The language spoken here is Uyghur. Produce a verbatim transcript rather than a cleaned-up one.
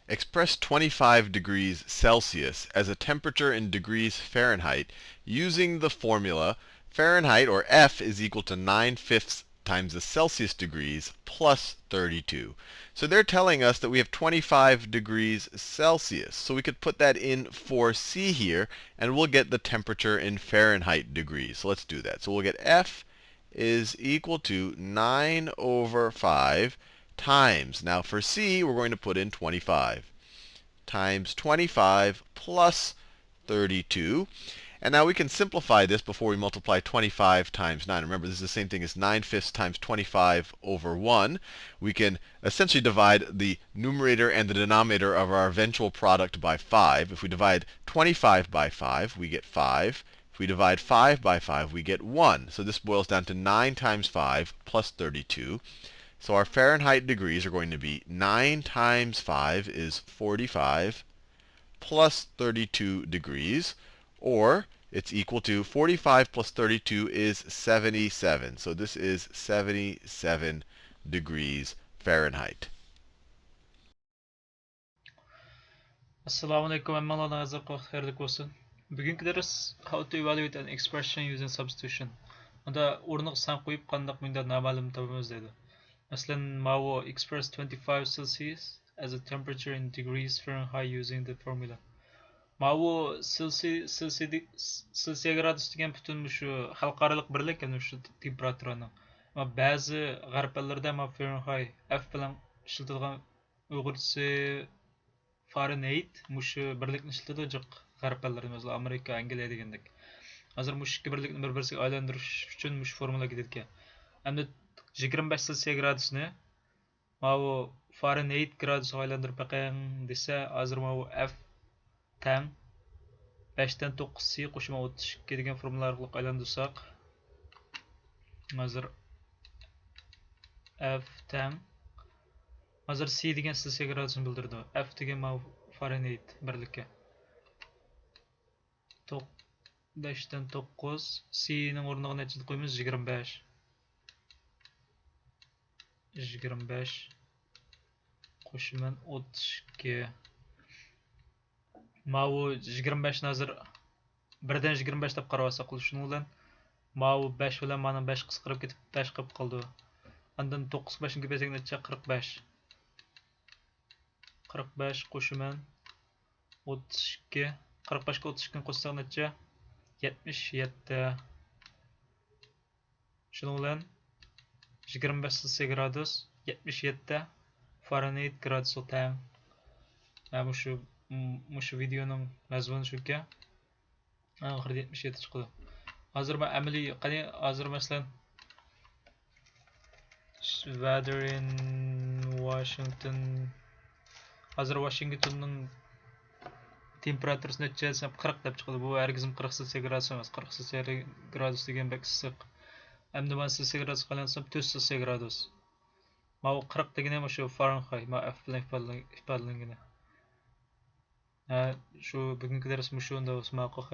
Express twenty-five degrees Celsius as a temperature in degrees Fahrenheit using the formula Fahrenheit, or F, is equal to nine fifths times the Celsius degrees plus thirty-two. So they're telling us that we have twenty-five degrees Celsius. So we could put that in for C here, and we'll get the temperature in Fahrenheit degrees. So let's do that. So we'll get F is equal to nine over five times. Now for C, we're going to put in twenty-five times twenty-five plus thirty-two. And now we can simplify this before we multiply twenty-five times nine. Remember, this is the same thing as nine fifths times twenty-five over one. We can essentially divide the numerator and the denominator of our eventual product by five. If we divide twenty-five by five, we get five. If we divide five by five, we get one. So this boils down to nine times five plus thirty-two. So our Fahrenheit degrees are going to be nine times five is forty-five plus thirty-two degrees, or it's equal to forty-five plus thirty-two is seventy-seven. So this is seventy-seven degrees Fahrenheit. ئەسسالامۇئەلەيكۇم، ھەممىڭلارنىڭ ھازىرقى ۋاقتى خەيرلىك بولسۇن. بۈگۈنكى دەرس How to evaluate an expression using substitution. ئۇندا ئورنىغا سان قويۇپ قانداق مۇنداق نامەلۇم تاپىمىز دەيدۇ. مەسىلەن، ماۋۇ express twenty-five Celsius as a temperature in degrees Fahrenheit using the formula. ماۋۇ سېلسىي سېلسىي سېلسىيە گرادۇس دېگەن پۈتۈن مۇشۇ خەلقئارالىق بىرلىك، يەنى مۇشۇ تېمپېراتۇرانىڭ. ئەمما بەزى غەرب ئەللىرىدە ماۋۇ فېرېنھايت، ئەف بىلەن ئىشلىتىدىغان، ئۇيغۇرچىسى فارېنھېيت، مۇشۇ بىرلىكنى ئىشلىتىدۇ جىق غەرب ئەللىرىدە، مەسىلەن ئامېرىكا، ئەنگلىيە دېگەندەك. ھازىر مۇشۇ ئىككى بىرلىكنى بىر-بىرسىگە ئايلاندۇرۇش ئۈچۈن مۇشۇ فورمۇلا كېلىدىكەن. ئەمدى يىگىرمە بەش سېلسىيە گرادۇسنى ماۋۇ فارېنھېيت گرادۇسىغا ئايلاندۇرۇپ بېقىڭ دېسە، ھازىر ماۋۇ ئەف تەڭ بەشتىن توققۇز سى قوشۇلما ئوتتۇز ئىككى دېگەن فورمۇلا ئارقىلىق ئايلاندۇرساق، ھازىر ئەف تەڭ، ھازىر سى دېگەن سېلسىيە گرادۇسنى بىلدۈرىدۇ، ئەف دېگەن ماۋۇ فارېنھېيت بىرلىكى. توق-، بەشتىن توققۇز، سىنىڭ ئورنىغا نەچچىنى قويىمىز؟ يىگىرمە بەش. يىگىرمە بەش قوشىمەن ئوتتۇز ئىككى. ماۋۇ يىگىرمە بەشنى ھازىر بىردىن يىگىرمە بەش دەپ قاراۋالساق، شۇنىڭ بىلەن ماۋۇ بەش بىلەن مانا بەش قىسقىرىپ كېتىپ، بەش قېلىپ قالىدۇ. ئاندىن توققۇز بەشنى كۆپەيتسەك نەچچە؟ قىرىق بەش. قىرىق بەش قوشىمەن ئوتتۇز ئىككى. قىرىق بەشكە ئوتتۇز ئىككىنى قوشساق نەچچە؟ يەتمىش يەتتە. شۇنىڭ بىلەن يىگىرمە بەش سېلسىيە گرادۇس يەتمىش يەتتە فارېنھېيت گرادۇسقا تەڭ. ھە، مۇشۇ، مۇشۇ ۋىدېئونىڭ مەزمۇنى شۇكەن. ئاخىرىدا يەتمىش يەتتە چىقىدۇ. ھازىر مەن ئەمەلىي، قېنى، ھازىر مەسىلەن، weather in Washington، ھازىر ۋاشىنگتوننىڭ تېمپېراتۇرىسى نەچچە دېسەم، قىرىق دەپ چىقىدۇ. بۇ ھەرگىزمۇ قىرىق سېلسىيە گرادۇس ئەمەس. قىرىق سېلسىيە گرادۇس دېگەن بەك ئىسسىق. ئەمدى مانا سېلسىيە گرادۇسقا ئايلاندۇرسام، تۆت سېلسىيە گرادۇس. ماۋۇ قىرىق دېگىنى مۇشۇ فارېنھايت، ماۋۇ ئەف بىلەن ئىپادىلەن-، ئىپادىلەنگىنى. ھە، شۇ بۈگۈنكى دەرس مۇشۇ ئۇنداق بولسا ماقۇل.